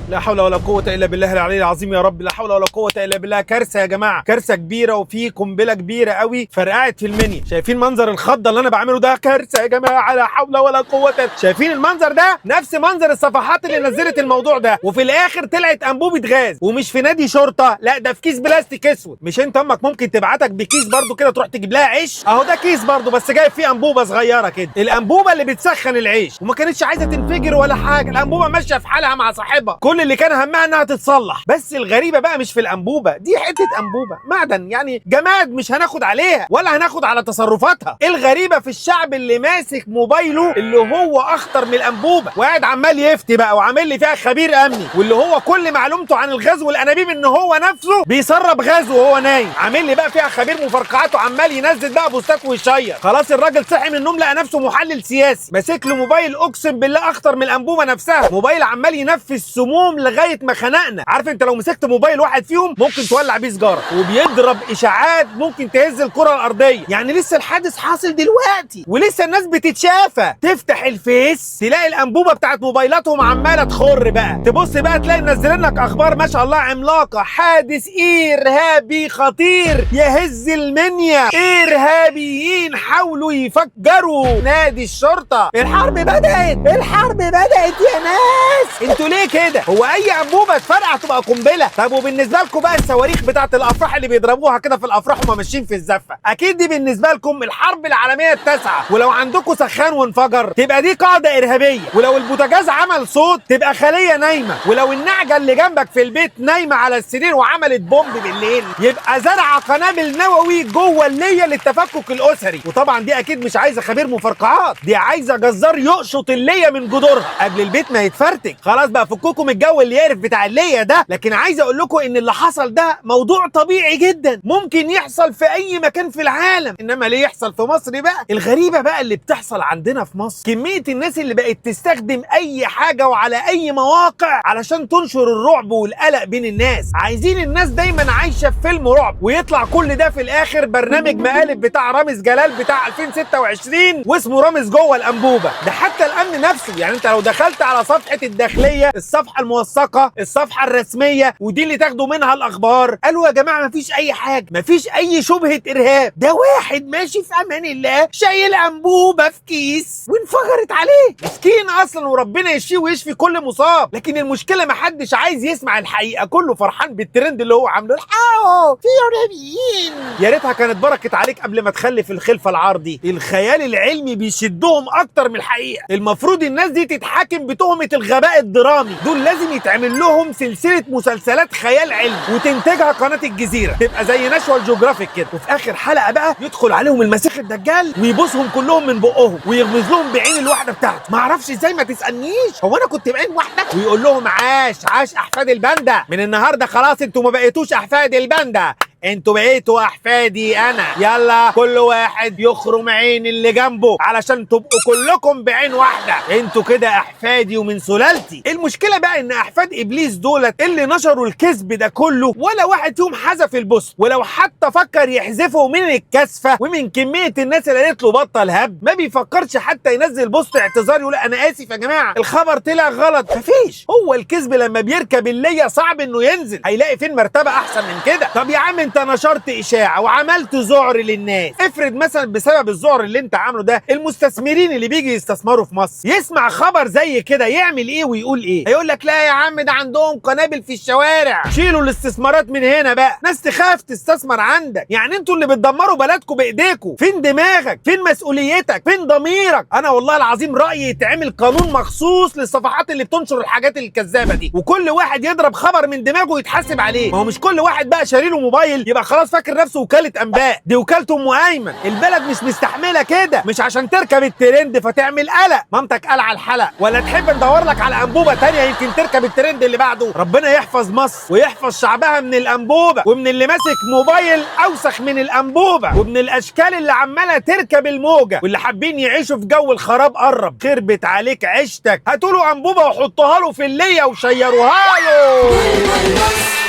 لا حول ولا قوة إلا بالله العلي العظيم يا رب، لا حول ولا قوة إلا بالله. كارثة يا جماعة، كارثة كبيرة، وفي قنبلة كبيرة قوي فرقعت في المنيا. شايفين منظر الخضة اللي أنا بعمله ده؟ كارثة يا جماعة، لا حول ولا قوة. شايفين المنظر ده؟ نفس منظر الصفحات اللي نزلت الموضوع ده، وفي الآخر طلعت أنبوبة غاز، ومش في نادي شرطة، لا ده في كيس بلاستيك أسود. مش أنت أمك ممكن تبعتك بكيس برضو كده تروح تجيب لها عيش؟ أهو ده كيس برضو، بس جايب فيه أنبوبة صغيرة كده، الأنبوبة اللي بتسخن العيش، وما كانتش عايزة تنفجر ولا حاجة، الأنبوبة ماشية في حالها مع صاحبها، كل اللي كان همها انها تتصلح. بس الغريبة بقى مش في الانبوبة دي، حتة انبوبة معدن يعني جماد، مش هناخد عليها ولا هناخد على تصرفاتها. الغريبة في الشعب اللي ماسك موبايله اللي هو اخطر من الانبوبة، وقاعد عمال يفتي بقى وعامل لي فيها خبير امني، واللي هو كل معلومته عن الغاز والانابيب ان هو نفسه بيسرب غاز وهو نايم، عامل لي بقى فيها خبير مفرقعات وعمال ينزل بقى بوستات ويشير. خلاص الراجل صحي من النوم لقى نفسه محلل سياسي، ماسك له موبايل اقسم بالله اخطر من الانبوبة نفسها، موبايل عمال ينفذ سموم لغاية ما خنقنا. عارف انت لو مسكت موبايل واحد فيهم ممكن تولع بيه سجاره، وبيضرب اشاعات ممكن تهز الكره الارضية. يعني لسه الحادث حاصل دلوقتي ولسه الناس بتتشافى، تفتح الفيس تلاقي الانبوبة بتاعت موبايلاتهم عماله تخر بقى، تبص بقى تلاقي منزلين لك اخبار ما شاء الله عملاقة، حادث ارهابي خطير يهز المنيا، ارهابيين حاولوا يفجروا نادي الشرطة، الحرب بدات، الحرب بدات يا ناس. انتوا ليه كده؟ هو اي انبوبة تفرقع تبقى قنبلة؟ طب وبالنسبة لكم بقى الصواريخ بتاعت الافراح اللي بيضربوها كده في الافراح وهم ماشيين في الزفه، اكيد دي بالنسبة لكم الحرب العالمية التاسعة. ولو عندكم سخان وانفجر تبقى دي قاعدة ارهابية، ولو البوتاجاز عمل صوت تبقى خليه نايمة، ولو النعجه اللي جنبك في البيت نايمة على السرير وعملت بومب بالليل يبقى زرع قنابل نووي جوه الليه للتفكك الاسري. وطبعا دي اكيد مش عايزه خبير مفرقعات، دي عايزه جزار يقشط الليه من جذورها قبل البيت ما يتفرتك. خلاص بقى فككم الجو اللي يقرف بتاع الليه ده. لكن عايز اقول لكم ان اللي حصل ده موضوع طبيعي جدا، ممكن يحصل في اي مكان في العالم، انما ليه يحصل في مصر بقى؟ الغريبة بقى اللي بتحصل عندنا في مصر كمية الناس اللي بقت تستخدم اي حاجة وعلى اي مواقع علشان تنشر الرعب والقلق بين الناس. عايزين الناس دايما عايشه في فيلم رعب، ويطلع كل ده في الاخر برنامج مقالب بتاع رامز جلال بتاع 2026 واسمه رامز جوه الانبوبة. ده حتى الامن نفسه، يعني انت لو دخلت على صفحة الداخلية، الصفحة الموثقة، الصفحة الرسمية، ودي اللي تاخدوا منها الاخبار، قالوا يا جماعة مفيش اي حاجة، مفيش اي شبهه ارهاب، ده واحد ماشي في امان الله شايل انبوبة في كيس وانفجرت عليه، مسكين اصلا وربنا يشفيه ويشفي كل مصاب. لكن المشكلة محدش عايز يسمع الحقيقة، كله فرحان بالترند اللي هو عامله، الحقوا في ارهابيين. يا ريتها كانت بركت عليك قبل ما تخلف الخلفة العارضي. الخيال العلمي بيشدهم اكتر من الحقيقة. المفروض الناس دي تتحاكم بتهمه الغباء الدرامي، دول لازم يتعمل لهم سلسلة مسلسلات خيال علمي وتنتجها قناة الجزيرة، تبقى زي ناشونال جيوغرافيك كده. وفي اخر حلقة بقى يدخل عليهم المسيح الدجال ويبوسهم كلهم من بقهم ويغمز لهم بعين الواحدة بتاعته، ما اعرفش ازاي، ما تسالنيش هو انا كنت بعين واحدة، ويقول لهم عاش عاش احفاد الباندا، من النهارده خلاص انتوا ما بقيتوش احفاد الباندا، انتوا بقيتوا احفادي انا، يلا كل واحد يخرم عين اللي جنبه علشان تبقوا كلكم بعين واحدة، انتوا كده احفادي ومن سلالتي. المشكلة بقى ان احفاد ابليس دولت اللي نشروا الكذب ده كله ولا واحد فيهم حذف ال post، ولو حتى فكر يحذفه من الكسفه ومن كمية الناس اللي قالت له بطل هب، ما بيفكرش حتى ينزل post اعتذار يقول انا اسف يا جماعة الخبر طلع غلط. مفيش، هو الكذب لما بيركب الليه صعب انه ينزل، هيلاقي فين مرتبه احسن من كده؟ طب يا عم انت نشرت اشاعة وعملت ذعر للناس، افرض مثلا بسبب الذعر اللي انت عامله ده المستثمرين اللي بيجي يستثمروا في مصر يسمع خبر زي كده يعمل ايه ويقول ايه؟ هيقول لك لا يا عم ده عندهم قنابل في الشوارع، شيلوا الاستثمارات من هنا بقى، ناس تخاف تستثمر عندك. يعني انتوا اللي بتدمروا بلدكم بايديكم، فين دماغك؟ فين مسؤوليتك؟ فين ضميرك؟ انا والله العظيم رايي يتعمل قانون مخصوص للصفحات اللي بتنشر الحاجات الكذابه دي، وكل واحد يضرب خبر من دماغه يتحاسب عليه. ما هو مش كل واحد بقى شاري له موبايل يبقى خلاص فاكر نفسه وكالة انباء، دي وكالة ام ايمن. البلد مش مستحمله كده، مش عشان تركب الترند فتعمل قلق، مامتك قلع الحلق، ولا تحب ندور لك على انبوبة تانية يمكن تركب الترند اللي بعده. ربنا يحفظ مصر ويحفظ شعبها من الانبوبة ومن اللي ماسك موبايل اوسخ من الانبوبة ومن الاشكال اللي عماله تركب الموجه واللي حابين يعيشوا في جو الخراب. قرب خربت عليك عيشتك، هاتوا له انبوبة وحطوها له في الليه وشيروها له.